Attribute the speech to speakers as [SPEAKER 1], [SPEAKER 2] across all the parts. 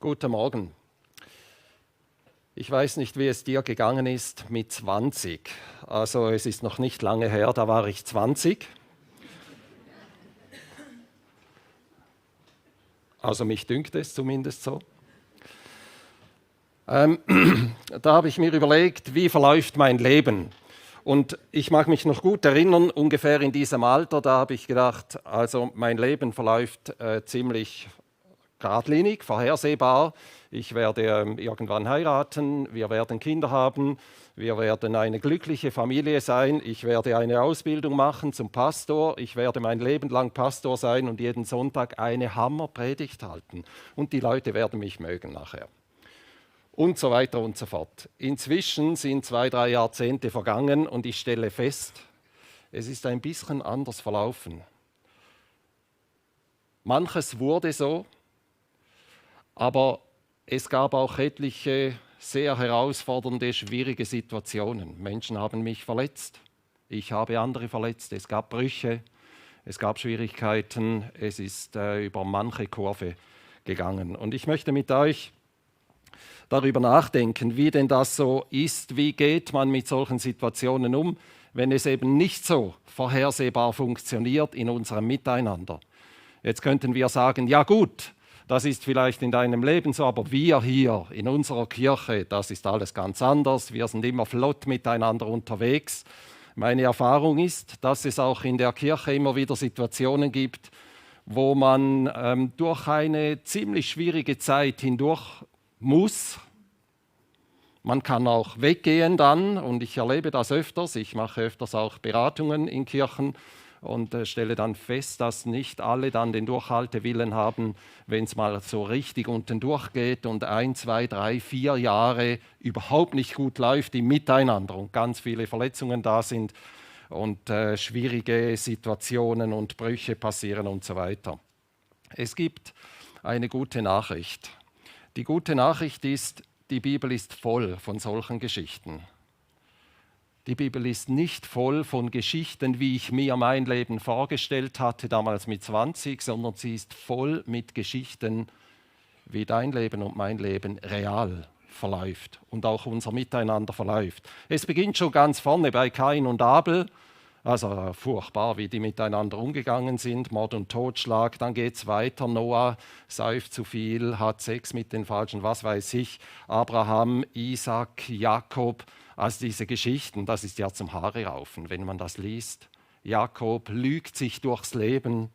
[SPEAKER 1] Guten Morgen. Ich weiß nicht, wie es dir gegangen ist mit 20. Also es ist noch nicht lange her, da war ich 20. Also mich dünkt es zumindest so. Da habe ich mir überlegt, wie verläuft mein Leben? Und ich mag mich noch gut erinnern, ungefähr in diesem Alter, da habe ich gedacht, also mein Leben verläuft ziemlich geradlinig, vorhersehbar. Ich werde irgendwann heiraten, wir werden Kinder haben, wir werden eine glückliche Familie sein, ich werde eine Ausbildung machen zum Pastor, ich werde mein Leben lang Pastor sein und jeden Sonntag eine Hammerpredigt halten. Und die Leute werden mich mögen nachher. Und so weiter und so fort. Inzwischen sind 2-3 Jahrzehnte vergangen und ich stelle fest, es ist ein bisschen anders verlaufen. Manches wurde so, aber es gab auch etliche sehr herausfordernde, schwierige Situationen. Menschen haben mich verletzt, ich habe andere verletzt, es gab Brüche, es gab Schwierigkeiten, es ist über manche Kurve gegangen. Und ich möchte mit euch darüber nachdenken, wie denn das so ist, wie geht man mit solchen Situationen um, wenn es eben nicht so vorhersehbar funktioniert in unserem Miteinander. Jetzt könnten wir sagen, ja gut, das ist vielleicht in deinem Leben so, aber wir hier in unserer Kirche, das ist alles ganz anders. Wir sind immer flott miteinander unterwegs. Meine Erfahrung ist, dass es auch in der Kirche immer wieder Situationen gibt, wo man durch eine ziemlich schwierige Zeit hindurch muss. Man kann auch weggehen dann, und ich erlebe das öfters. Ich mache öfters auch Beratungen in Kirchen und stelle dann fest, dass nicht alle dann den Durchhaltewillen haben, wenn es mal so richtig unten durchgeht und 1, 2, 3, 4 Jahre überhaupt nicht gut läuft im Miteinander und ganz viele Verletzungen da sind und schwierige Situationen und Brüche passieren und so weiter. Es gibt eine gute Nachricht. Die gute Nachricht ist, die Bibel ist voll von solchen Geschichten. Die Bibel ist nicht voll von Geschichten, wie ich mir mein Leben vorgestellt hatte, damals mit 20, sondern sie ist voll mit Geschichten, wie dein Leben und mein Leben real verläuft und auch unser Miteinander verläuft. Es beginnt schon ganz vorne bei Kain und Abel, also furchtbar, wie die miteinander umgegangen sind, Mord und Totschlag. Dann geht es weiter, Noah säuft zu viel, hat Sex mit den Falschen, was weiß ich, Abraham, Isaac, Jakob. Also diese Geschichten, das ist ja zum Haare raufen, wenn man das liest. Jakob lügt sich durchs Leben.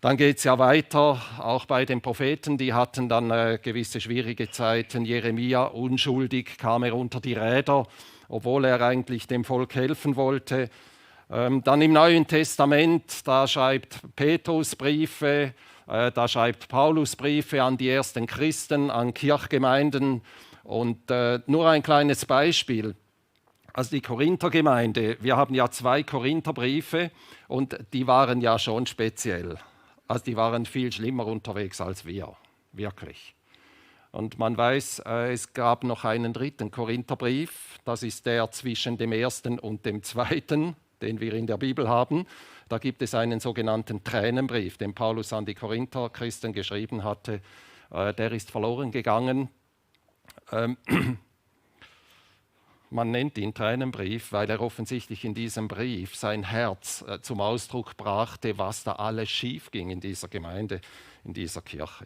[SPEAKER 1] Dann geht es ja weiter, auch bei den Propheten, die hatten dann gewisse schwierige Zeiten. Jeremia, unschuldig, kam er unter die Räder, obwohl er eigentlich dem Volk helfen wollte. Dann im Neuen Testament, da schreibt Petrus Briefe, da schreibt Paulus Briefe an die ersten Christen, an Kirchgemeinden. Und nur ein kleines Beispiel. Also die Korinthergemeinde, wir haben ja 2 Korintherbriefe und die waren ja schon speziell. Also die waren viel schlimmer unterwegs als wir, wirklich. Und man weiß, es gab noch einen 3. Korintherbrief, das ist der zwischen dem 1. und dem 2., den wir in der Bibel haben. Da gibt es einen sogenannten Tränenbrief, den Paulus an die Korinther-Christen geschrieben hatte. Der ist verloren gegangen. Man nennt ihn Tränenbrief, weil er offensichtlich in diesem Brief sein Herz zum Ausdruck brachte, was da alles schief ging in dieser Gemeinde, in dieser Kirche.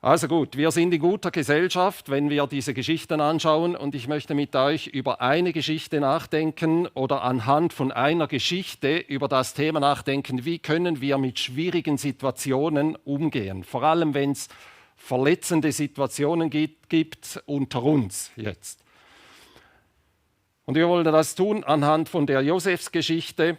[SPEAKER 1] Also gut, wir sind in guter Gesellschaft, wenn wir diese Geschichten anschauen, und ich möchte mit euch über eine Geschichte nachdenken oder anhand von einer Geschichte über das Thema nachdenken, wie können wir mit schwierigen Situationen umgehen, vor allem wenn es verletzende Situationen gibt unter uns jetzt. Und wir wollen das tun anhand von der Josefsgeschichte.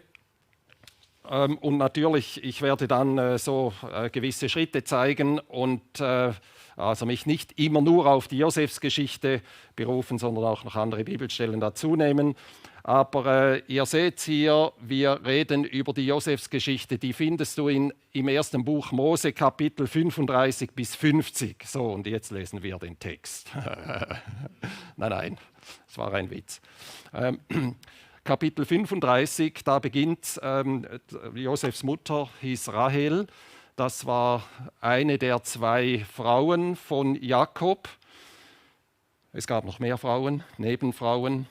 [SPEAKER 1] Und natürlich, ich werde dann gewisse Schritte zeigen und also mich nicht immer nur auf die Josefsgeschichte berufen, sondern auch noch andere Bibelstellen dazu nehmen. Aber ihr seht hier, wir reden über die Josefsgeschichte, die findest du im 1. Buch Mose, Kapitel 35 bis 50. So, und jetzt lesen wir den Text. Nein, das war ein Witz. Kapitel 35, da beginnt, Josefs Mutter hieß Rahel, Das war eine der 2 Frauen von Jakob. Es gab noch mehr Frauen, Nebenfrauen.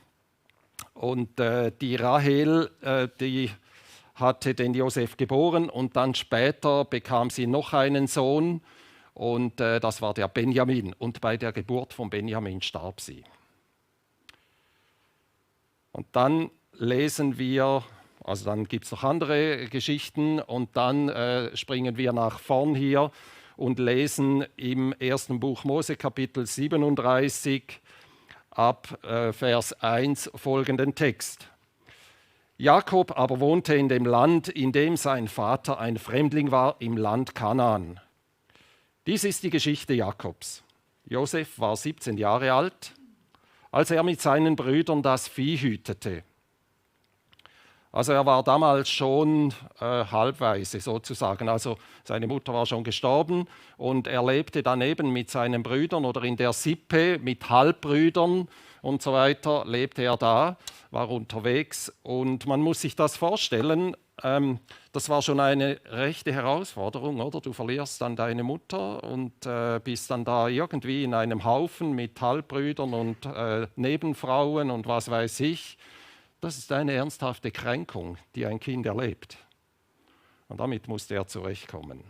[SPEAKER 1] Und die Rahel, die hatte den Josef geboren und dann später bekam sie noch einen Sohn und das war der Benjamin. Und bei der Geburt von Benjamin starb sie. Und dann lesen wir, also dann gibt es noch andere Geschichten und dann springen wir nach vorn hier und lesen im 1. Buch Mose Kapitel 37 ab Vers 1 folgenden Text. Jakob aber wohnte in dem Land, in dem sein Vater ein Fremdling war, im Land Kanaan. Dies ist die Geschichte Jakobs. Josef war 17 Jahre alt, als er mit seinen Brüdern das Vieh hütete. Also er war damals schon halbweise sozusagen. Also seine Mutter war schon gestorben und er lebte daneben mit seinen Brüdern oder in der Sippe mit Halbbrüdern und so weiter, lebte er da, war unterwegs. Und man muss sich das vorstellen, das war schon eine rechte Herausforderung, oder? Du verlierst dann deine Mutter und bist dann da irgendwie in einem Haufen mit Halbbrüdern und Nebenfrauen und was weiß ich. Das ist eine ernsthafte Kränkung, die ein Kind erlebt. Und damit musste er zurechtkommen.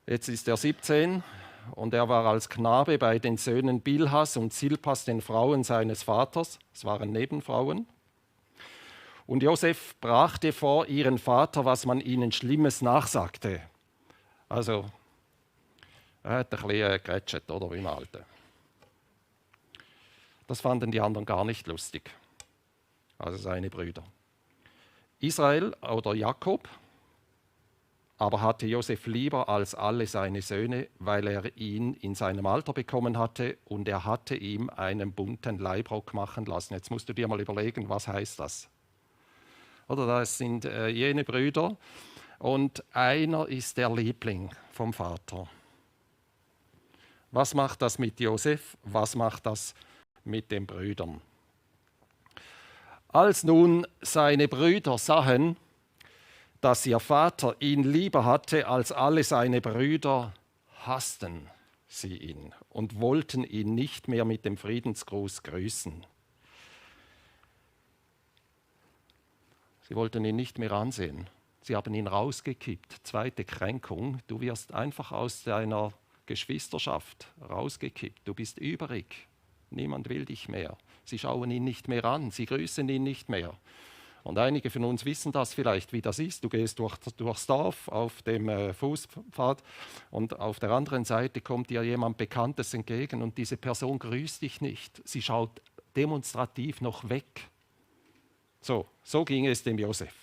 [SPEAKER 1] Jetzt ist er 17 und er war als Knabe bei den Söhnen Bilhas und Silpas, den Frauen seines Vaters. Es waren Nebenfrauen. Und Josef brachte vor ihren Vater, was man ihnen Schlimmes nachsagte. Also, er hat ein bisschen gerätschet, oder wie im Alten. Das fanden die anderen gar nicht lustig, also seine Brüder. Israel oder Jakob aber hatte Josef lieber als alle seine Söhne, weil er ihn in seinem Alter bekommen hatte und er hatte ihm einen bunten Leibrock machen lassen. Jetzt musst du dir mal überlegen, was heißt das? Oder das sind jene Brüder und einer ist der Liebling vom Vater. Was macht das mit Josef? Was macht das mit den Brüdern? Als nun seine Brüder sahen, dass ihr Vater ihn lieber hatte als alle seine Brüder, hassten sie ihn und wollten ihn nicht mehr mit dem Friedensgruß grüßen. Sie wollten ihn nicht mehr ansehen. Sie haben ihn rausgekippt. Zweite Kränkung. Du wirst einfach aus deiner Geschwisterschaft rausgekippt. Du bist übrig. Niemand will dich mehr. Sie schauen ihn nicht mehr an. Sie grüßen ihn nicht mehr. Und einige von uns wissen das vielleicht, wie das ist. Du gehst durchs Dorf auf dem Fußpfad und auf der anderen Seite kommt dir jemand Bekanntes entgegen und diese Person grüßt dich nicht. Sie schaut demonstrativ noch weg. So ging es dem Josef.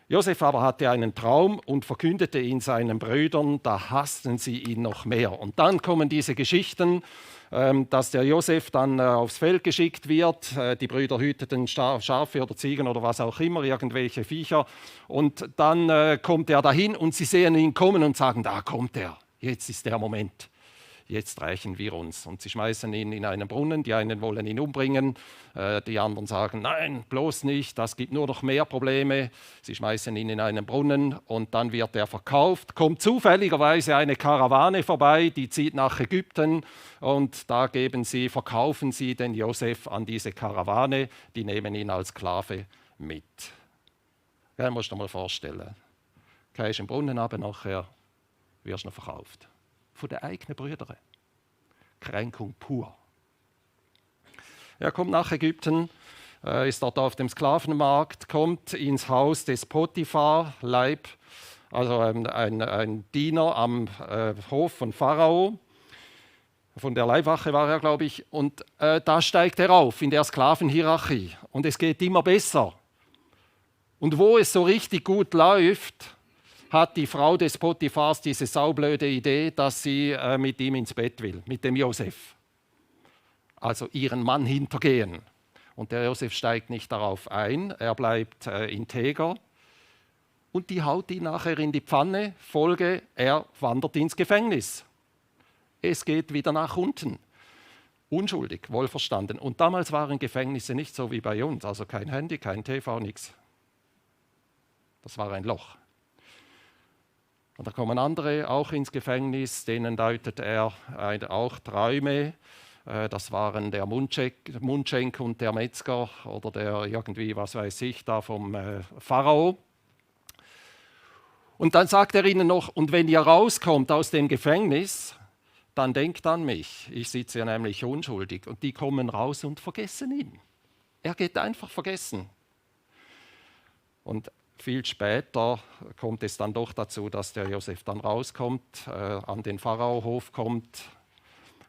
[SPEAKER 1] Josef aber hatte einen Traum und verkündete ihn seinen Brüdern, da hassten sie ihn noch mehr. Und dann kommen diese Geschichten, dass der Josef dann aufs Feld geschickt wird. Die Brüder hüteten Schafe oder Ziegen oder was auch immer, irgendwelche Viecher. Und dann kommt er dahin und sie sehen ihn kommen und sagen, da kommt er, jetzt ist der Moment. Jetzt rächen wir uns. Und sie schmeißen ihn in einen Brunnen, die einen wollen ihn umbringen, die anderen sagen, nein, bloß nicht, das gibt nur noch mehr Probleme. Sie schmeißen ihn in einen Brunnen und dann wird er verkauft. Kommt zufälligerweise eine Karawane vorbei, die zieht nach Ägypten und da verkaufen sie den Josef an diese Karawane, die nehmen ihn als Sklave mit. Ja, musst du dir mal vorstellen. Gehst im Brunnen, aber nachher wirst du noch verkauft. Von den eigenen Brüdern. Kränkung pur. Er kommt nach Ägypten, ist dort auf dem Sklavenmarkt, kommt ins Haus des Potiphar, also ein Diener am Hof von Pharao. Von der Leibwache war er, glaube ich. Und da steigt er auf in der Sklavenhierarchie. Und es geht immer besser. Und wo es so richtig gut läuft, hat die Frau des Potiphars diese saublöde Idee, dass sie mit ihm ins Bett will, mit dem Josef. Also ihren Mann hintergehen. Und der Josef steigt nicht darauf ein, er bleibt integer. Und die haut ihn nachher in die Pfanne, Folge, er wandert ins Gefängnis. Es geht wieder nach unten. Unschuldig, wohlverstanden. Und damals waren Gefängnisse nicht so wie bei uns, also kein Handy, kein TV, nichts. Das war ein Loch. Und da kommen andere auch ins Gefängnis, denen deutet er auch Träume. Das waren der Mundschenk und der Metzger oder der irgendwie, was weiß ich, da vom Pharao. Und dann sagt er ihnen noch, und wenn ihr rauskommt aus dem Gefängnis, dann denkt an mich. Ich sitze ja nämlich unschuldig. Und die kommen raus und vergessen ihn. Er geht einfach vergessen. Und viel später kommt es dann doch dazu, dass der Josef dann rauskommt, an den Pharaohof kommt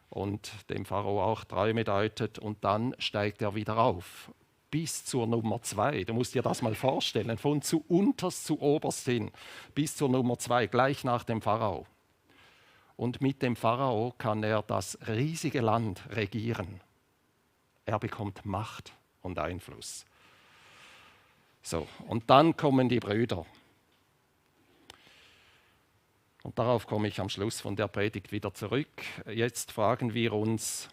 [SPEAKER 1] und dem Pharao auch Träume deutet und dann steigt er wieder auf. Bis zur Nummer 2. Du musst dir das mal vorstellen, von zu unterst zu oberst hin, bis zur Nummer 2, gleich nach dem Pharao. Und mit dem Pharao kann er das riesige Land regieren. Er bekommt Macht und Einfluss. So, und dann kommen die Brüder. Und darauf komme ich am Schluss von der Predigt wieder zurück. Jetzt fragen wir uns,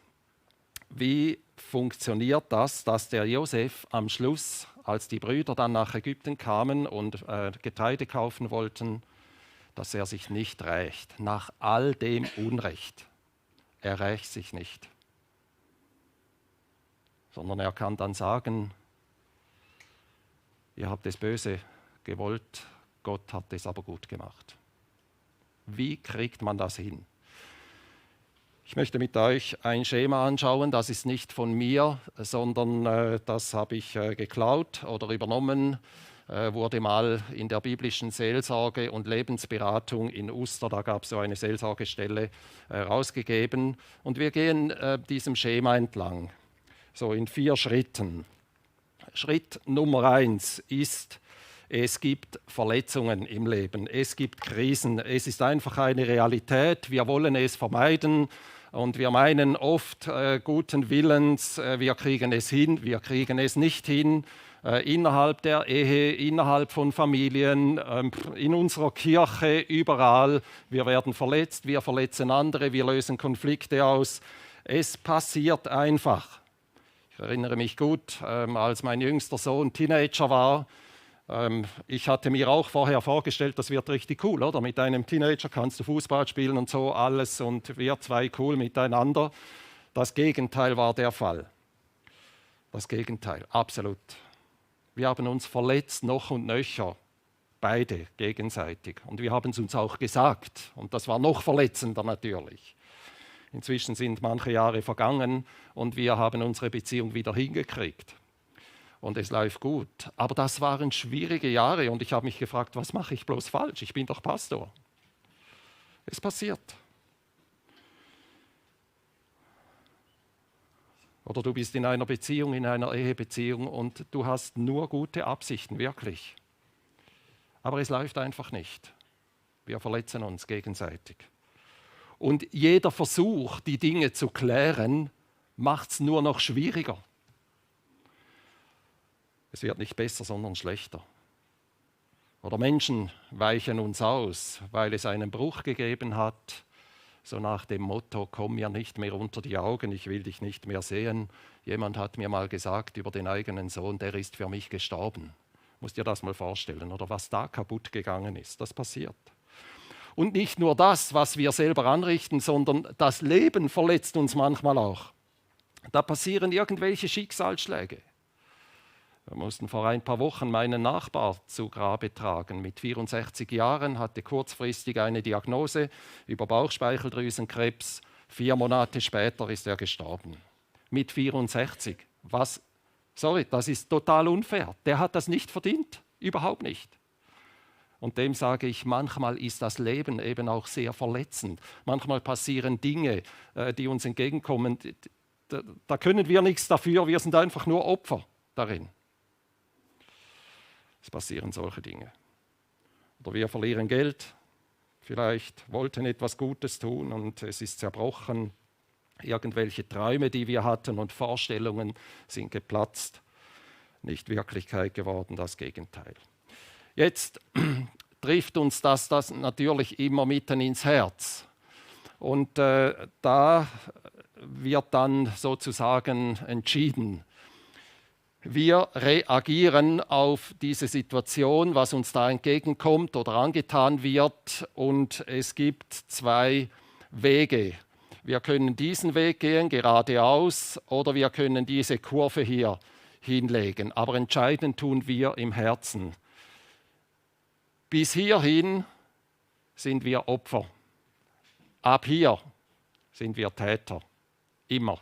[SPEAKER 1] wie funktioniert das, dass der Josef am Schluss, als die Brüder dann nach Ägypten kamen und Getreide kaufen wollten, dass er sich nicht rächt, nach all dem Unrecht. Er rächt sich nicht, sondern er kann dann sagen, ihr habt es böse gewollt, Gott hat es aber gut gemacht. Wie kriegt man das hin? Ich möchte mit euch ein Schema anschauen, das ist nicht von mir, sondern das habe ich geklaut oder übernommen, wurde mal in der biblischen Seelsorge und Lebensberatung in Uster, da gab es so eine Seelsorgestelle, rausgegeben. Und wir gehen diesem Schema entlang, so in 4 Schritten. Schritt Nummer 1 ist, es gibt Verletzungen im Leben, es gibt Krisen, es ist einfach eine Realität, wir wollen es vermeiden und wir meinen oft guten Willens, wir kriegen es hin, wir kriegen es nicht hin, innerhalb der Ehe, innerhalb von Familien, in unserer Kirche, überall. Wir werden verletzt, wir verletzen andere, wir lösen Konflikte aus. Es passiert einfach. Ich erinnere mich gut, als mein jüngster Sohn Teenager war. Ich hatte mir auch vorher vorgestellt, das wird richtig cool, oder? Mit einem Teenager kannst du Fußball spielen und so alles und wir zwei cool miteinander. Das Gegenteil war der Fall. Das Gegenteil, absolut. Wir haben uns verletzt, noch und nöcher, beide gegenseitig. Und wir haben es uns auch gesagt. Und das war noch verletzender natürlich. Inzwischen sind manche Jahre vergangen und wir haben unsere Beziehung wieder hingekriegt. Und es läuft gut. Aber das waren schwierige Jahre und ich habe mich gefragt, was mache ich bloß falsch? Ich bin doch Pastor. Es passiert. Oder du bist in einer Beziehung, in einer Ehebeziehung und du hast nur gute Absichten, wirklich. Aber es läuft einfach nicht. Wir verletzen uns gegenseitig. Und jeder Versuch, die Dinge zu klären, macht es nur noch schwieriger. Es wird nicht besser, sondern schlechter. Oder Menschen weichen uns aus, weil es einen Bruch gegeben hat, so nach dem Motto, komm mir nicht mehr unter die Augen, ich will dich nicht mehr sehen. Jemand hat mir mal gesagt über den eigenen Sohn, der ist für mich gestorben. Musst dir das mal vorstellen, oder was da kaputt gegangen ist, das passiert. Und nicht nur das, was wir selber anrichten, sondern das Leben verletzt uns manchmal auch. Da passieren irgendwelche Schicksalsschläge. Wir mussten vor ein paar Wochen meinen Nachbar zu Grabe tragen. Mit 64 Jahren hatte kurzfristig eine Diagnose über Bauchspeicheldrüsenkrebs. 4 Monate später ist er gestorben. Mit 64. Das ist total unfair. Der hat das nicht verdient. Überhaupt nicht. Und dem sage ich, manchmal ist das Leben eben auch sehr verletzend. Manchmal passieren Dinge, die uns entgegenkommen. Da können wir nichts dafür, wir sind einfach nur Opfer darin. Es passieren solche Dinge. Oder wir verlieren Geld, vielleicht wollten etwas Gutes tun und es ist zerbrochen. Irgendwelche Träume, die wir hatten und Vorstellungen sind geplatzt. Nicht Wirklichkeit geworden, das Gegenteil. Jetzt trifft uns das natürlich immer mitten ins Herz. Und da wird dann sozusagen entschieden, Wir reagieren auf diese Situation, was uns da entgegenkommt oder angetan wird. Und es gibt zwei Wege. Wir können diesen Weg gehen, geradeaus, oder wir können diese Kurve hier hinlegen. Aber entscheidend tun wir im Herzen. Bis hierhin sind wir Opfer. Ab hier sind wir Täter. Immer.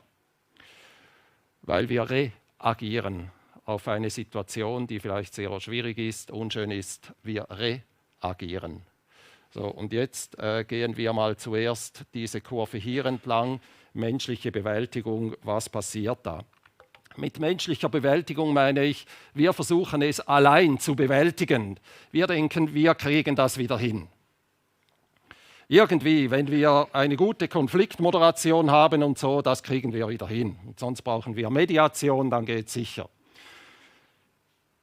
[SPEAKER 1] Weil wir reagieren auf eine Situation, die vielleicht sehr schwierig ist, unschön ist. Wir reagieren. So, und jetzt gehen wir mal zuerst diese Kurve hier entlang. Menschliche Bewältigung, was passiert da? Mit menschlicher Bewältigung meine ich, wir versuchen es allein zu bewältigen. Wir denken, wir kriegen das wieder hin. Irgendwie, wenn wir eine gute Konfliktmoderation haben und so, das kriegen wir wieder hin. Und sonst brauchen wir Mediation, dann geht es sicher.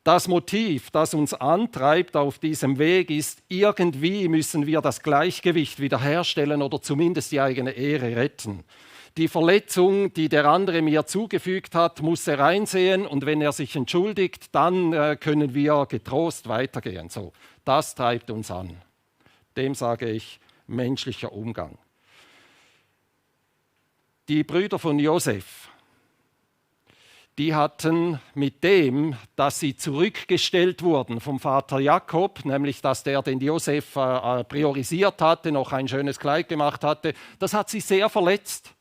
[SPEAKER 1] Das Motiv, das uns antreibt auf diesem Weg, ist, irgendwie müssen wir das Gleichgewicht wiederherstellen oder zumindest die eigene Ehre retten. Die Verletzung, die der andere mir zugefügt hat, muss er einsehen und wenn er sich entschuldigt, dann können wir getrost weitergehen. So, das treibt uns an. Dem sage ich menschlicher Umgang. Die Brüder von Josef, die hatten mit dem, dass sie zurückgestellt wurden vom Vater Jakob, nämlich dass der den Josef priorisiert hatte, noch ein schönes Kleid gemacht hatte, das hat sie sehr verletzt.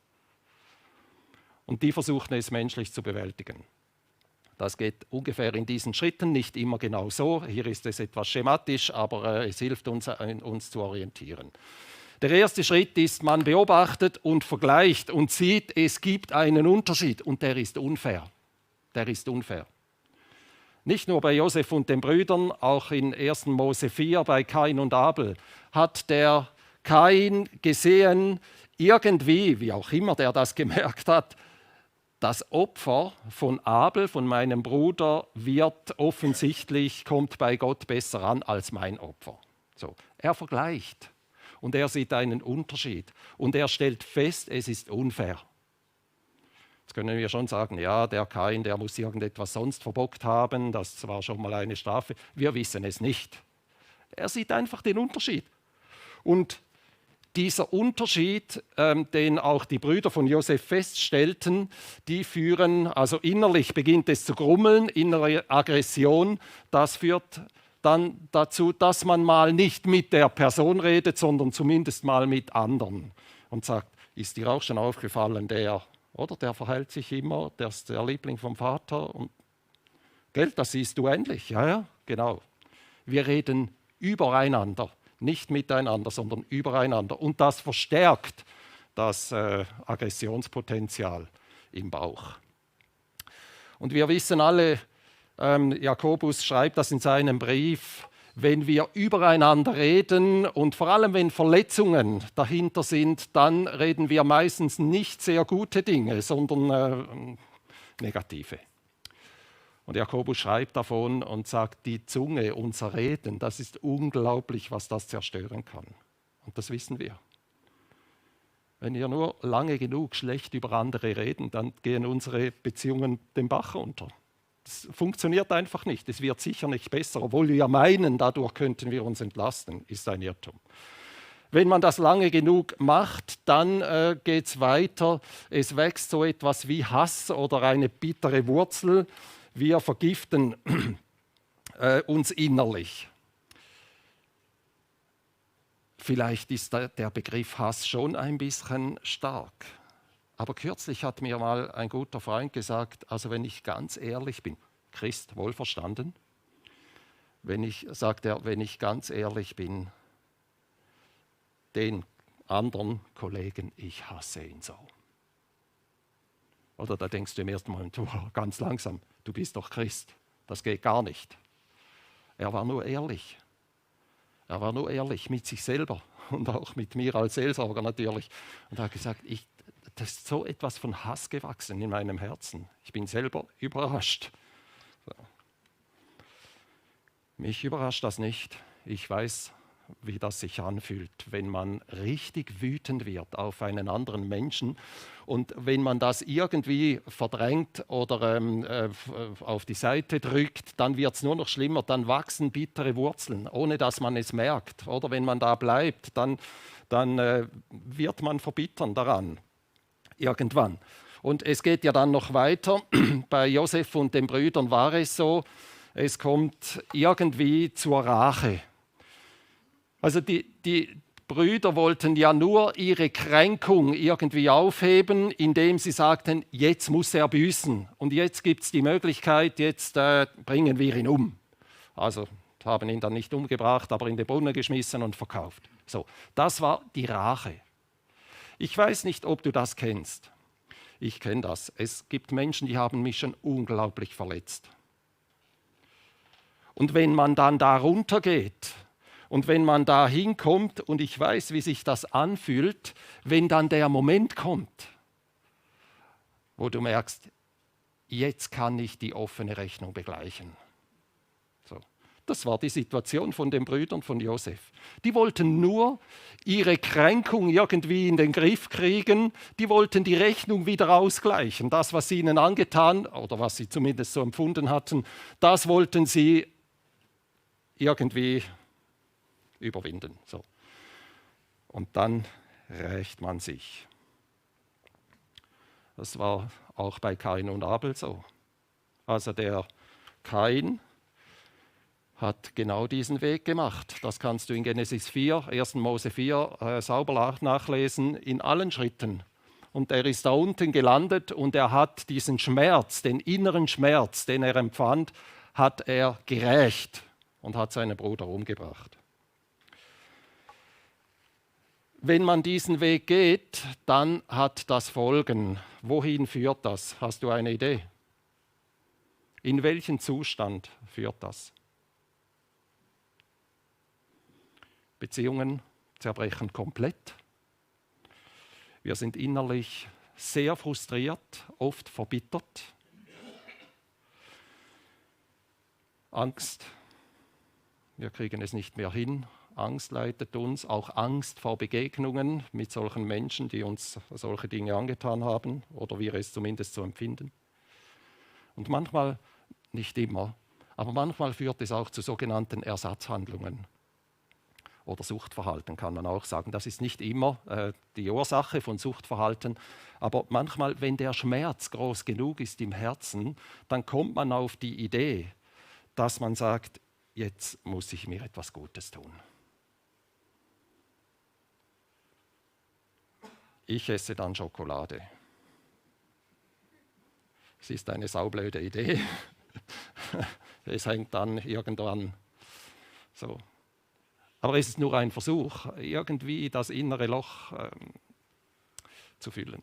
[SPEAKER 1] Und die versuchten es menschlich zu bewältigen. Das geht ungefähr in diesen Schritten, nicht immer genau so. Hier ist es etwas schematisch, aber es hilft uns, uns zu orientieren. Der erste Schritt ist, man beobachtet und vergleicht und sieht, es gibt einen Unterschied und der ist unfair. Der ist unfair. Nicht nur bei Josef und den Brüdern, auch in 1. Mose 4 bei Kain und Abel hat der Kain gesehen, irgendwie, wie auch immer der das gemerkt hat, das Opfer von Abel, von meinem Bruder, wird offensichtlich, kommt bei Gott besser an als mein Opfer. So, er vergleicht und er sieht einen Unterschied und er stellt fest, es ist unfair. Jetzt können wir schon sagen, ja, der Kain, der muss irgendetwas sonst verbockt haben, das war schon mal eine Strafe. Wir wissen es nicht. Er sieht einfach den Unterschied. Und dieser Unterschied, den auch die Brüder von Josef feststellten, die führen, also innerlich beginnt es zu grummeln, innere Aggression, das führt dann dazu, dass man mal nicht mit der Person redet, sondern zumindest mal mit anderen und sagt, ist dir auch schon aufgefallen, der verhält sich immer, der ist der Liebling vom Vater und gell, das siehst du ähnlich, ja, genau. Wir reden übereinander. Nicht miteinander, sondern übereinander. Und das verstärkt das Aggressionspotenzial im Bauch. Und wir wissen alle, Jakobus schreibt das in seinem Brief, wenn wir übereinander reden und vor allem wenn Verletzungen dahinter sind, dann reden wir meistens nicht sehr gute Dinge, sondern negative. Und Jakobus schreibt davon und sagt, die Zunge, unser Reden, das ist unglaublich, was das zerstören kann. Und das wissen wir. Wenn wir nur lange genug schlecht über andere reden, dann gehen unsere Beziehungen den Bach runter. Das funktioniert einfach nicht. Es wird sicher nicht besser, obwohl wir meinen, dadurch könnten wir uns entlasten, ist ein Irrtum. Wenn man das lange genug macht, dann geht es weiter. Es wächst so etwas wie Hass oder eine bittere Wurzel. Wir vergiften uns innerlich. Vielleicht ist der Begriff Hass schon ein bisschen stark. Aber kürzlich hat mir mal ein guter Freund gesagt, also wenn ich ganz ehrlich bin, Christ, wohlverstanden, wenn ich ganz ehrlich bin, den anderen Kollegen, ich hasse ihn so. Oder da denkst du im ersten Moment, oh, ganz langsam, du bist doch Christ, das geht gar nicht. Er war nur ehrlich. Er war nur ehrlich mit sich selber und auch mit mir als Seelsorger natürlich. Und er hat gesagt, das ist so etwas von Hass gewachsen in meinem Herzen. Ich bin selber überrascht. So. Mich überrascht das nicht. Ich weiß, wie das sich anfühlt, wenn man richtig wütend wird auf einen anderen Menschen. Und wenn man das irgendwie verdrängt oder auf die Seite drückt, dann wird es nur noch schlimmer, dann wachsen bittere Wurzeln, ohne dass man es merkt. Oder wenn man da bleibt, dann wird man verbittern daran, irgendwann. Und es geht ja dann noch weiter. Bei Josef und den Brüdern war es so, es kommt irgendwie zur Rache. Also die Brüder wollten ja nur ihre Kränkung irgendwie aufheben, indem sie sagten, jetzt muss er büßen und jetzt gibt es die Möglichkeit, jetzt bringen wir ihn um. Also haben ihn dann nicht umgebracht, aber in den Brunnen geschmissen und verkauft. So, das war die Rache. Ich weiß nicht, ob du das kennst. Ich kenne das. Es gibt Menschen, die haben mich schon unglaublich verletzt. Und wenn man dann da runtergeht und wenn man da hinkommt und ich weiß, wie sich das anfühlt, wenn dann der Moment kommt, wo du merkst, jetzt kann ich die offene Rechnung begleichen. So. Das war die Situation von den Brüdern von Josef. Die wollten nur ihre Kränkung irgendwie in den Griff kriegen, die wollten die Rechnung wieder ausgleichen. Das, was sie ihnen angetan oder was sie zumindest so empfunden hatten, das wollten sie irgendwie überwinden. So. Und dann rächt man sich. Das war auch bei Kain und Abel so. Also der Kain hat genau diesen Weg gemacht. Das kannst du in Genesis 4, 1. Mose 4 sauber nachlesen, in allen Schritten. Und er ist da unten gelandet und er hat diesen Schmerz, den inneren Schmerz, den er empfand, hat er gerächt und hat seinen Bruder umgebracht. Wenn man diesen Weg geht, dann hat das Folgen. Wohin führt das? Hast du eine Idee? In welchen Zustand führt das? Beziehungen zerbrechen komplett. Wir sind innerlich sehr frustriert, oft verbittert. Angst. Wir kriegen es nicht mehr hin. Angst leitet uns, auch Angst vor Begegnungen mit solchen Menschen, die uns solche Dinge angetan haben oder wir es zumindest so empfinden. Und manchmal, nicht immer, aber manchmal führt es auch zu sogenannten Ersatzhandlungen oder Suchtverhalten, kann man auch sagen. Das ist nicht immer die Ursache von Suchtverhalten, aber manchmal, wenn der Schmerz groß genug ist im Herzen, dann kommt man auf die Idee, dass man sagt, jetzt muss ich mir etwas Gutes tun. Ich esse dann Schokolade. Es ist eine saublöde Idee. Es hängt dann irgendwann so. Aber es ist nur ein Versuch, irgendwie das innere Loch zu füllen.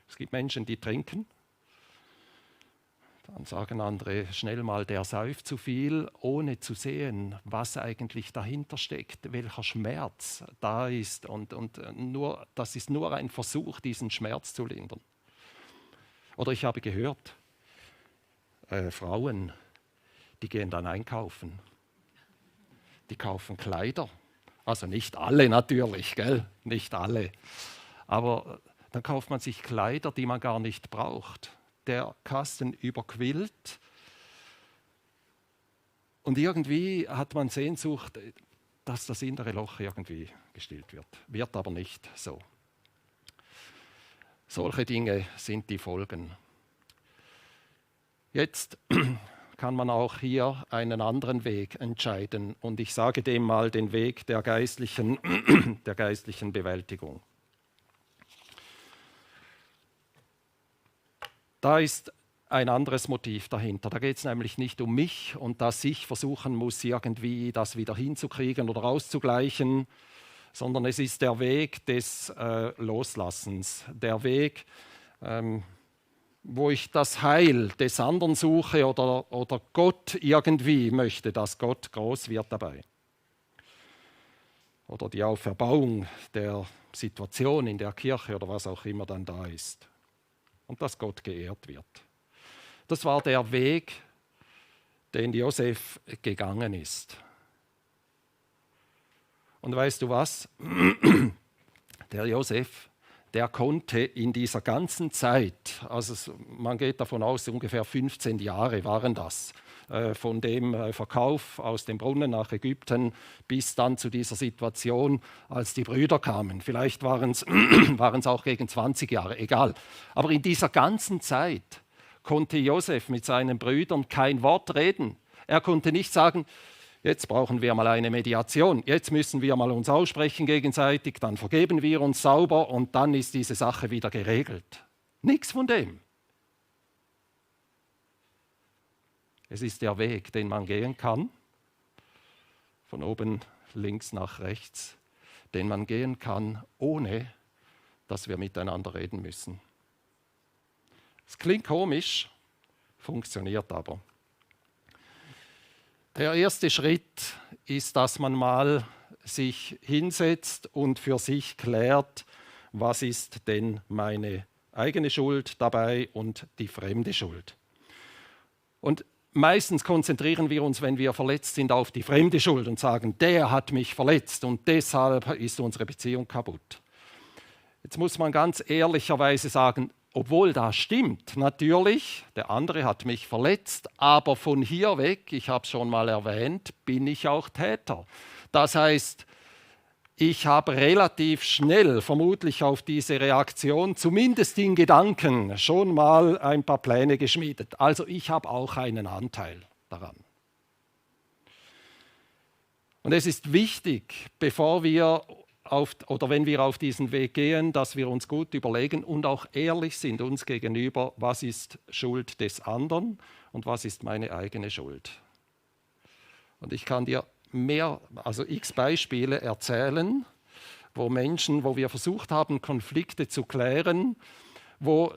[SPEAKER 1] Es gibt Menschen, die trinken. Dann sagen andere schnell mal, der säuft zu viel, ohne zu sehen, was eigentlich dahinter steckt, welcher Schmerz da ist. Und das ist nur ein Versuch, diesen Schmerz zu lindern. Oder ich habe gehört, Frauen, die gehen dann einkaufen. Die kaufen Kleider. Also nicht alle natürlich, gell? Nicht alle. Aber dann kauft man sich Kleider, die man gar nicht braucht. Der Kasten überquillt und irgendwie hat man Sehnsucht, dass das innere Loch irgendwie gestillt wird. Wird aber nicht so. Solche Dinge sind die Folgen. Jetzt kann man auch hier einen anderen Weg entscheiden und ich sage dem mal den Weg der geistlichen Bewältigung. Da ist ein anderes Motiv dahinter. Da geht es nämlich nicht um mich und dass ich versuchen muss, irgendwie das wieder hinzukriegen oder auszugleichen, sondern es ist der Weg des Loslassens, der Weg, wo ich das Heil des anderen suche oder Gott irgendwie möchte, dass Gott groß wird dabei. Oder die Auferbauung der Situation in der Kirche oder was auch immer dann da ist. Und dass Gott geehrt wird. Das war der Weg, den Josef gegangen ist. Und weißt du was? Der Josef, der konnte in dieser ganzen Zeit, also man geht davon aus, ungefähr 15 Jahre waren das, von dem Verkauf aus dem Brunnen nach Ägypten bis dann zu dieser Situation, als die Brüder kamen. Vielleicht waren es auch gegen 20 Jahre, egal. Aber in dieser ganzen Zeit konnte Josef mit seinen Brüdern kein Wort reden. Er konnte nicht sagen, jetzt brauchen wir mal eine Mediation, jetzt müssen wir mal uns aussprechen gegenseitig, dann vergeben wir uns sauber und dann ist diese Sache wieder geregelt. Nichts von dem. Es ist der Weg, den man gehen kann, von oben links nach rechts, den man gehen kann, ohne dass wir miteinander reden müssen. Es klingt komisch, funktioniert aber. Der erste Schritt ist, dass man mal sich hinsetzt und für sich klärt, was ist denn meine eigene Schuld dabei und die fremde Schuld. Und meistens konzentrieren wir uns, wenn wir verletzt sind, auf die fremde Schuld und sagen, der hat mich verletzt und deshalb ist unsere Beziehung kaputt. Jetzt muss man ganz ehrlicherweise sagen, obwohl das stimmt, natürlich, der andere hat mich verletzt, aber von hier weg, ich habe es schon mal erwähnt, bin ich auch Täter. Das heißt, ich habe relativ schnell, vermutlich auf diese Reaktion, zumindest in Gedanken, schon mal ein paar Pläne geschmiedet. Also ich habe auch einen Anteil daran. Und es ist wichtig, bevor wir wenn wir auf diesen Weg gehen, dass wir uns gut überlegen und auch ehrlich sind uns gegenüber, was ist Schuld des anderen und was ist meine eigene Schuld. Und ich kann dir x Beispiele erzählen, wo wir versucht haben, Konflikte zu klären, wo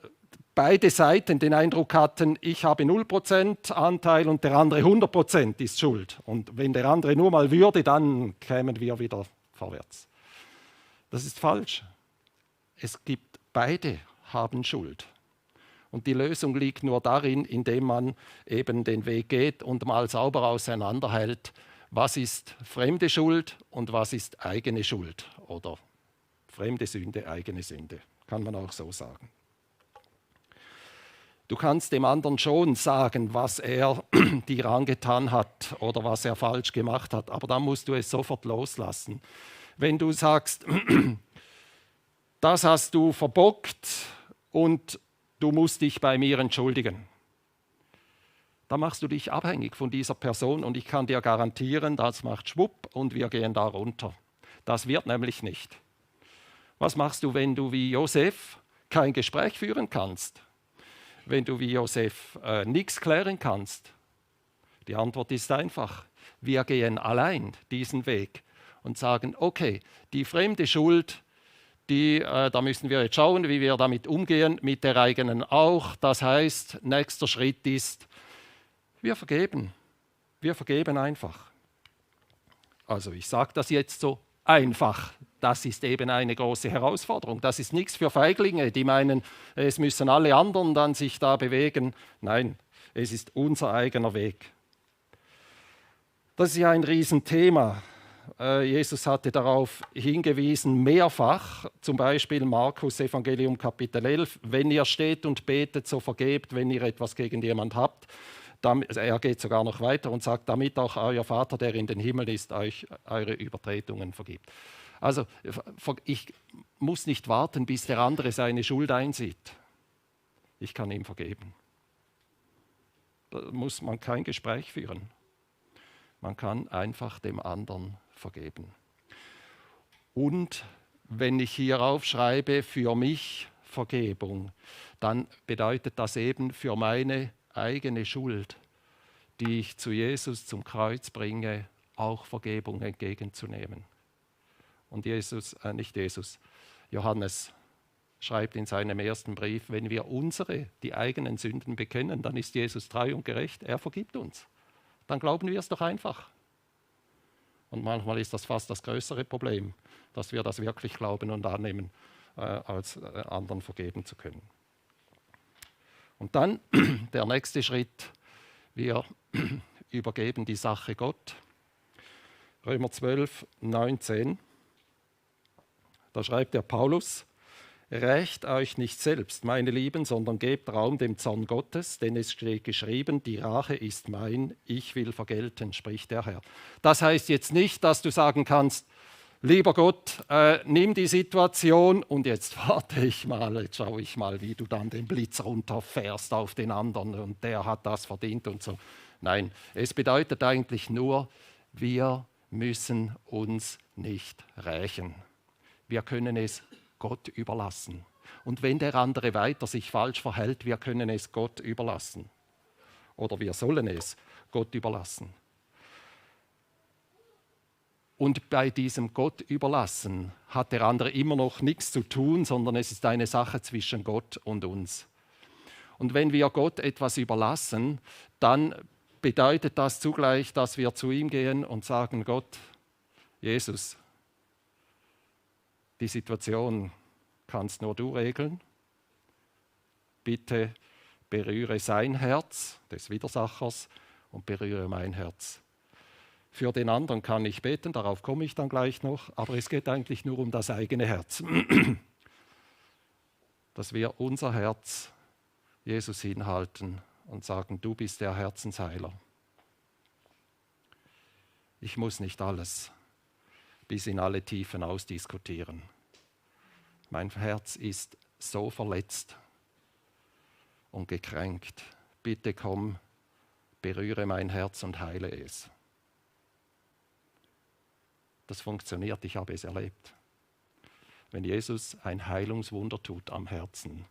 [SPEAKER 1] beide Seiten den Eindruck hatten, ich habe 0% Anteil und der andere 100% ist schuld. Und wenn der andere nur mal würde, dann kämen wir wieder vorwärts. Das ist falsch. Beide haben Schuld. Und die Lösung liegt nur darin, indem man eben den Weg geht und mal sauber auseinanderhält, was ist fremde Schuld und was ist eigene Schuld. Oder fremde Sünde, eigene Sünde. Kann man auch so sagen. Du kannst dem anderen schon sagen, was er dir angetan hat oder was er falsch gemacht hat, aber dann musst du es sofort loslassen. Wenn du sagst, das hast du verbockt und du musst dich bei mir entschuldigen, dann machst du dich abhängig von dieser Person und ich kann dir garantieren, das macht schwupp und wir gehen da runter. Das wird nämlich nicht. Was machst du, wenn du wie Josef kein Gespräch führen kannst? Wenn du wie Josef nichts klären kannst? Die Antwort ist einfach. Wir gehen allein diesen Weg und sagen, okay, die fremde Schuld, da müssen wir jetzt schauen, wie wir damit umgehen, mit der eigenen auch. Das heißt, nächster Schritt ist, wir vergeben. Wir vergeben einfach. Also ich sage das jetzt so einfach. Das ist eben eine große Herausforderung. Das ist nichts für Feiglinge, die meinen, es müssen alle anderen dann sich da bewegen. Nein, es ist unser eigener Weg. Das ist ja ein Riesenthema. Jesus hatte darauf hingewiesen, mehrfach, zum Beispiel Markus Evangelium Kapitel 11, wenn ihr steht und betet, so vergebt, wenn ihr etwas gegen jemand habt. Er geht sogar noch weiter und sagt, damit auch euer Vater, der in den Himmel ist, euch eure Übertretungen vergibt. Also ich muss nicht warten, bis der andere seine Schuld einsieht. Ich kann ihm vergeben. Da muss man kein Gespräch führen. Man kann einfach dem anderen vergeben. Und wenn ich hier aufschreibe, für mich Vergebung, dann bedeutet das eben für meine eigene Schuld, die ich zu Jesus zum Kreuz bringe, auch Vergebung entgegenzunehmen. Und Johannes schreibt in seinem ersten Brief, wenn wir die eigenen Sünden bekennen, dann ist Jesus treu und gerecht, er vergibt uns. Dann glauben wir es doch einfach. Und manchmal ist das fast das größere Problem, dass wir das wirklich glauben und annehmen, als anderen vergeben zu können. Und dann der nächste Schritt, wir übergeben die Sache Gott. Römer 12, 19. Da schreibt der Paulus: Rächt euch nicht selbst, meine Lieben, sondern gebt Raum dem Zorn Gottes, denn es steht geschrieben, die Rache ist mein, ich will vergelten, spricht der Herr. Das heißt jetzt nicht, dass du sagen kannst, lieber Gott, nimm die Situation und jetzt warte ich mal, jetzt schaue ich mal, wie du dann den Blitz runterfährst auf den anderen und der hat das verdient und so. Nein, es bedeutet eigentlich nur, wir müssen uns nicht rächen. Wir können es Gott überlassen. Und wenn der andere weiter sich falsch verhält, wir können es Gott überlassen. Oder wir sollen es Gott überlassen. Und bei diesem Gott überlassen hat der andere immer noch nichts zu tun, sondern es ist eine Sache zwischen Gott und uns. Und wenn wir Gott etwas überlassen, dann bedeutet das zugleich, dass wir zu ihm gehen und sagen, Gott, Jesus, die Situation kannst nur du regeln. Bitte berühre sein Herz des Widersachers und berühre mein Herz. Für den anderen kann ich beten, darauf komme ich dann gleich noch, aber es geht eigentlich nur um das eigene Herz. Dass wir unser Herz Jesus hinhalten und sagen, du bist der Herzensheiler. Ich muss nicht alles bis in alle Tiefen ausdiskutieren. Mein Herz ist so verletzt und gekränkt. Bitte komm, berühre mein Herz und heile es. Das funktioniert, ich habe es erlebt. Wenn Jesus ein Heilungswunder tut am Herzen,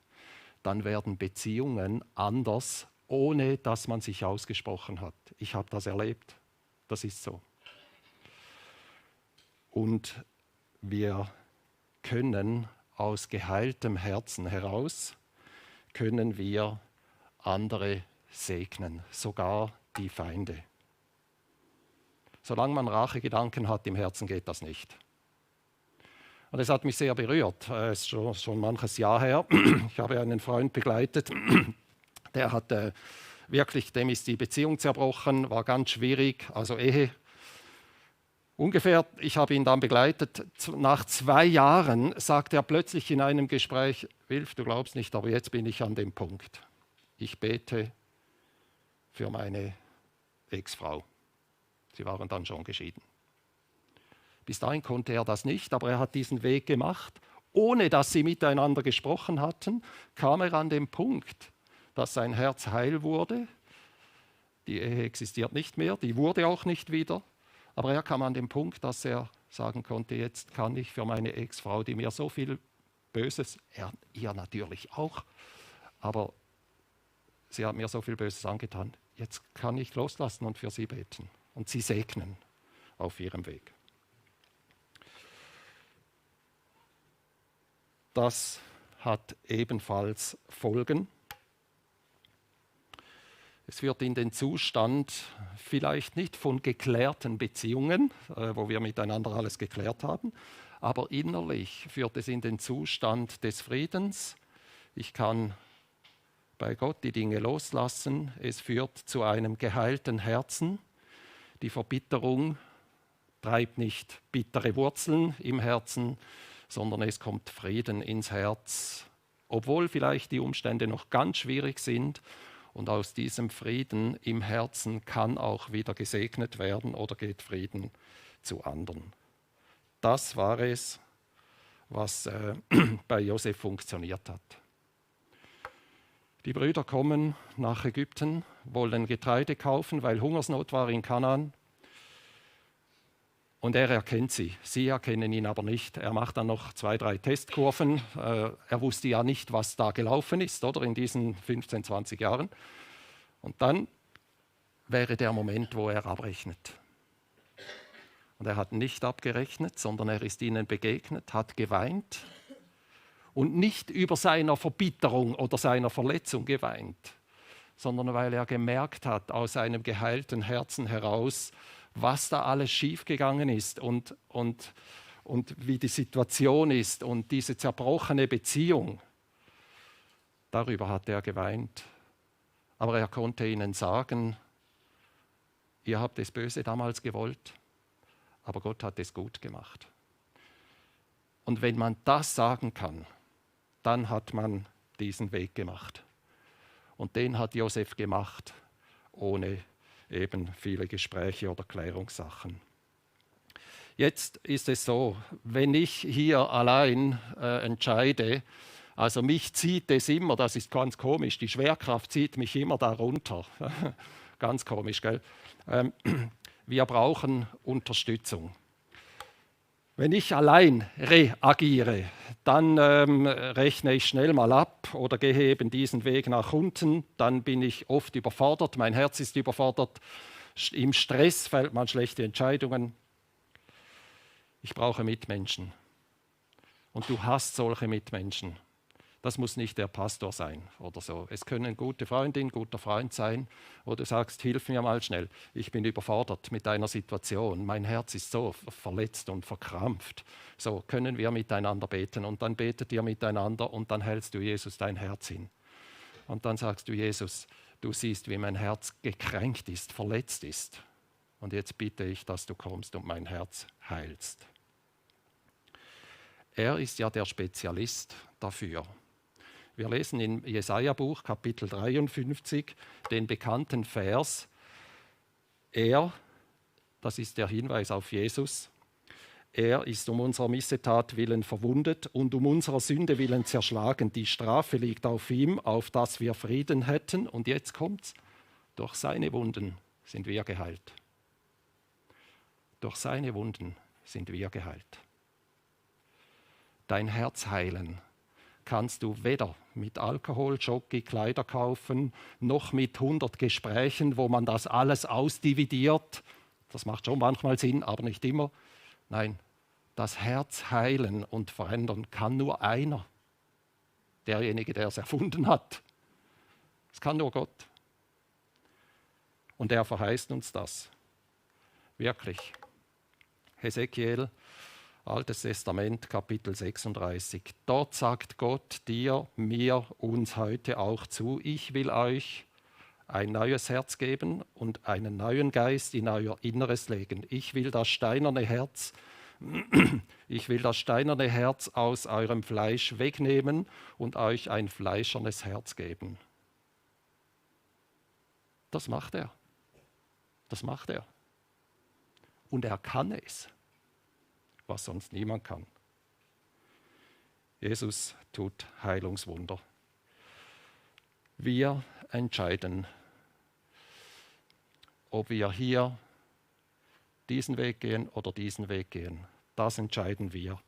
[SPEAKER 1] dann werden Beziehungen anders, ohne dass man sich ausgesprochen hat. Ich habe das erlebt. Das ist so. Und wir können aus geheiltem Herzen heraus, können wir andere segnen, sogar die Feinde. Solange man Rachegedanken hat im Herzen, geht das nicht. Und es hat mich sehr berührt. Es ist schon manches Jahr her. Ich habe einen Freund begleitet, der hat wirklich, dem ist die Beziehung zerbrochen, war ganz schwierig, also Ehe. Ungefähr, ich habe ihn dann begleitet, nach 2 Jahren sagt er plötzlich in einem Gespräch, Wilf, du glaubst nicht, aber jetzt bin ich an dem Punkt. Ich bete für meine Ex-Frau. Sie waren dann schon geschieden. Bis dahin konnte er das nicht, aber er hat diesen Weg gemacht. Ohne dass sie miteinander gesprochen hatten, kam er an den Punkt, dass sein Herz heil wurde. Die Ehe existiert nicht mehr, die wurde auch nicht wieder. Aber er kam an den Punkt, dass er sagen konnte, jetzt kann ich für meine Ex-Frau, die mir so viel Böses, ihr natürlich auch, aber sie hat mir so viel Böses angetan, jetzt kann ich loslassen und für sie beten und sie segnen auf ihrem Weg. Das hat ebenfalls Folgen. Es führt in den Zustand vielleicht nicht von geklärten Beziehungen, wo wir miteinander alles geklärt haben, aber innerlich führt es in den Zustand des Friedens. Ich kann bei Gott die Dinge loslassen. Es führt zu einem geheilten Herzen. Die Verbitterung treibt nicht bittere Wurzeln im Herzen, sondern es kommt Frieden ins Herz, obwohl vielleicht die Umstände noch ganz schwierig sind. Und aus diesem Frieden im Herzen kann auch wieder gesegnet werden oder geht Frieden zu anderen. Das war es, was bei Josef funktioniert hat. Die Brüder kommen nach Ägypten, wollen Getreide kaufen, weil Hungersnot war in Kanaan. Und er erkennt sie. Sie erkennen ihn aber nicht. Er macht dann noch 2, 3 Testkurven. Er wusste ja nicht, was da gelaufen ist, oder in diesen 15, 20 Jahren. Und dann wäre der Moment, wo er abrechnet. Und er hat nicht abgerechnet, sondern er ist ihnen begegnet, hat geweint und nicht über seiner Verbitterung oder seiner Verletzung geweint, sondern weil er gemerkt hat, aus einem geheilten Herzen heraus, was da alles schiefgegangen ist und wie die Situation ist und diese zerbrochene Beziehung. Darüber hat er geweint. Aber er konnte ihnen sagen, ihr habt das Böse damals gewollt, aber Gott hat es gut gemacht. Und wenn man das sagen kann, dann hat man diesen Weg gemacht. Und den hat Josef gemacht, ohne eben viele Gespräche oder Klärungssachen. Jetzt ist es so, wenn ich hier allein entscheide, also mich zieht es immer, das ist ganz komisch, die Schwerkraft zieht mich immer darunter. Ganz komisch, gell? Wir brauchen Unterstützung. Wenn ich allein reagiere, dann rechne ich schnell mal ab oder gehe eben diesen Weg nach unten. Dann bin ich oft überfordert, mein Herz ist überfordert. Im Stress fällt man schlechte Entscheidungen. Ich brauche Mitmenschen. Und du hast solche Mitmenschen. Das muss nicht der Pastor sein oder so. Es können gute Freundin, guter Freund sein, wo du sagst, hilf mir mal schnell. Ich bin überfordert mit deiner Situation. Mein Herz ist so verletzt und verkrampft. So können wir miteinander beten. Und dann betet ihr miteinander und dann hältst du Jesus dein Herz hin. Und dann sagst du, Jesus, du siehst, wie mein Herz gekränkt ist, verletzt ist. Und jetzt bitte ich, dass du kommst und mein Herz heilst. Er ist ja der Spezialist dafür. Wir lesen im Jesaja-Buch, Kapitel 53, den bekannten Vers. Er, das ist der Hinweis auf Jesus, er ist um unserer Missetat willen verwundet und um unserer Sünde willen zerschlagen. Die Strafe liegt auf ihm, auf dass wir Frieden hätten. Und jetzt kommt's, durch seine Wunden sind wir geheilt. Durch seine Wunden sind wir geheilt. Dein Herz heilen kannst du weder mit Alkohol, Jockey, Kleider kaufen, noch mit 100 Gesprächen, wo man das alles ausdividiert. Das macht schon manchmal Sinn, aber nicht immer. Nein, das Herz heilen und verändern kann nur einer. Derjenige, der es erfunden hat. Es kann nur Gott. Und er verheißt uns das. Wirklich. Hesekiel, Altes Testament, Kapitel 36. Dort sagt Gott dir, mir, uns heute auch zu, ich will euch ein neues Herz geben und einen neuen Geist in euer Inneres legen. Ich will das steinerne Herz aus eurem Fleisch wegnehmen und euch ein fleischernes Herz geben. Das macht er. Das macht er. Und er kann es, was sonst niemand kann. Jesus tut Heilungswunder. Wir entscheiden, ob wir hier diesen Weg gehen oder diesen Weg gehen. Das entscheiden wir.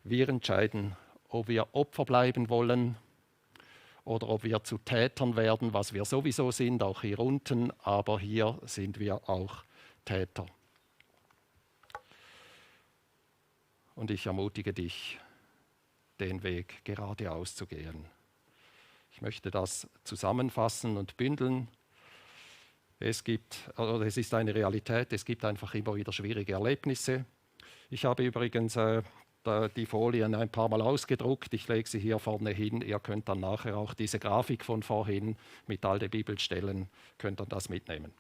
[SPEAKER 1] Wir entscheiden, ob wir Opfer bleiben wollen oder ob wir zu Tätern werden, was wir sowieso sind, auch hier unten, aber hier sind wir auch Täter. Und ich ermutige dich, den Weg geradeaus zu gehen. Ich möchte das zusammenfassen und bündeln. Es ist eine Realität, es gibt einfach immer wieder schwierige Erlebnisse. Ich habe übrigens die Folien ein paar Mal ausgedruckt. Ich lege sie hier vorne hin. Ihr könnt dann nachher auch diese Grafik von vorhin mit all den Bibelstellen, könnt dann das mitnehmen.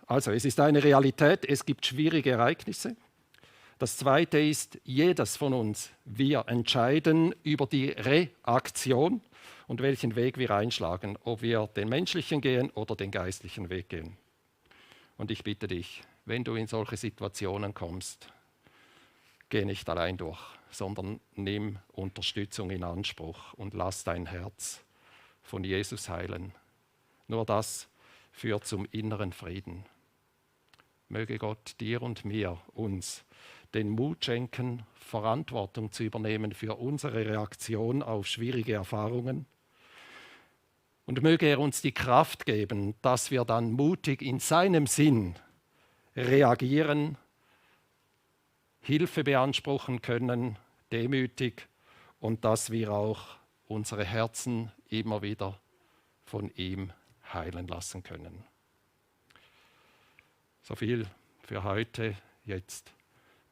[SPEAKER 1] Also, es ist eine Realität, es gibt schwierige Ereignisse. Das Zweite ist, jedes von uns, wir entscheiden über die Reaktion und welchen Weg wir einschlagen, ob wir den menschlichen gehen oder den geistlichen Weg gehen. Und ich bitte dich, wenn du in solche Situationen kommst, geh nicht allein durch, sondern nimm Unterstützung in Anspruch und lass dein Herz von Jesus heilen. Nur das führt zum inneren Frieden. Möge Gott dir und mir, uns, den Mut schenken, Verantwortung zu übernehmen für unsere Reaktion auf schwierige Erfahrungen. Und möge er uns die Kraft geben, dass wir dann mutig in seinem Sinn reagieren, Hilfe beanspruchen können, demütig, und dass wir auch unsere Herzen immer wieder von ihm heilen lassen können. So viel für heute. Jetzt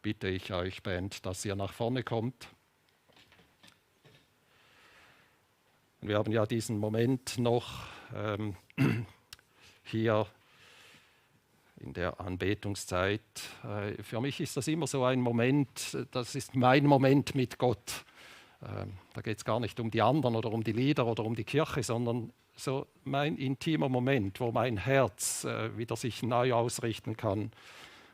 [SPEAKER 1] bitte ich euch, Band, dass ihr nach vorne kommt. Wir haben ja diesen Moment noch hier in der Anbetungszeit. Für mich ist das immer so ein Moment, das ist mein Moment mit Gott. Da geht es gar nicht um die anderen oder um die Lieder oder um die Kirche, sondern so mein intimer Moment, wo mein Herz wieder sich neu ausrichten kann,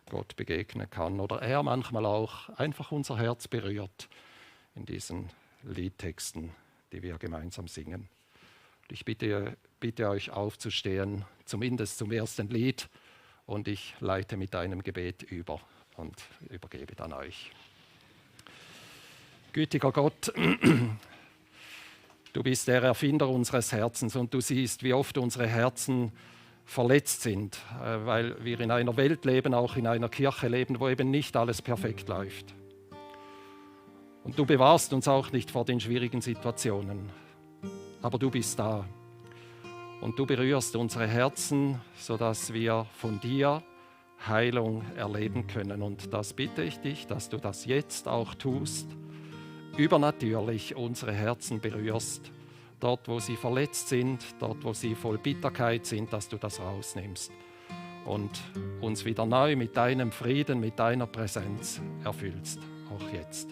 [SPEAKER 1] Gott begegnen kann. Oder er manchmal auch einfach unser Herz berührt in diesen Liedtexten, die wir gemeinsam singen. Ich bitte euch aufzustehen, zumindest zum ersten Lied, und ich leite mit einem Gebet über und übergebe dann euch. Gütiger Gott, du bist der Erfinder unseres Herzens und du siehst, wie oft unsere Herzen verletzt sind, weil wir in einer Welt leben, auch in einer Kirche leben, wo eben nicht alles perfekt läuft. Und du bewahrst uns auch nicht vor den schwierigen Situationen, aber du bist da und du berührst unsere Herzen, sodass wir von dir Heilung erleben können. Und das bitte ich dich, dass du das jetzt auch tust, übernatürlich unsere Herzen berührst, dort wo sie verletzt sind, dort wo sie voll Bitterkeit sind, dass du das rausnimmst und uns wieder neu mit deinem Frieden, mit deiner Präsenz erfüllst, auch jetzt.